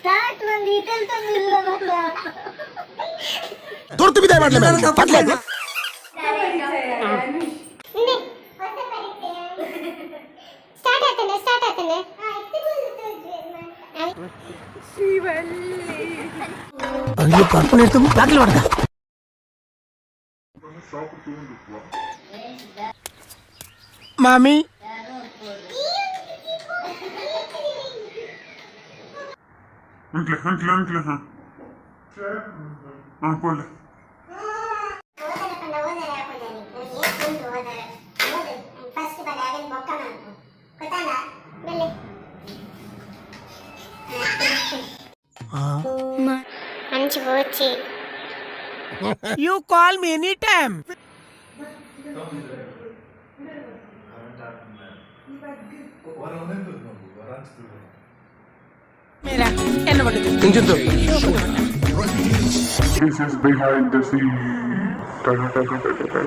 Start ಮಂದಿ ಇಟಲ್ ತಂದಿಲ್ಲ. ತುರ್ತು ಬಿದಾಯ ಮಾಡ್ಲಿ. ಸ್ಟಾರ್ಟ್ ಆತನೆ, ಸ್ಟಾರ್ಟ್ ಆತನೆ. ಅಯ್ಯೋ, ಕರ್ಕೊಂಡು ಇರ್ತು ಬಾಗಿಲು ಹೊಡೆದ. ಮಾಮಿ. ಅಂಕ್ಲೆ, ಅಂಕ್ಲೆ, ಅಂಕ್ಲೆ. ಹಾಂ ಹಾಂ, ಪೋಲೆ. ಓದರ ಪಂಡ ಓದರ ಹಾಕೊಂಡೆ. ಏತ್ ಉಂಟು ಓದರ? ಓದು ಫಸ್ಟ್ ಪಂಡ ಅದನ್ನ ಬೊಕ್ಕ ಮಾಡ್ಕು ಗೊತ್ತಲ್ಲ ಬೆಲೆ. ಅಂಚಿ Hochi. You call me any time. This is behind the scene. Ta ta ta ta ta ta.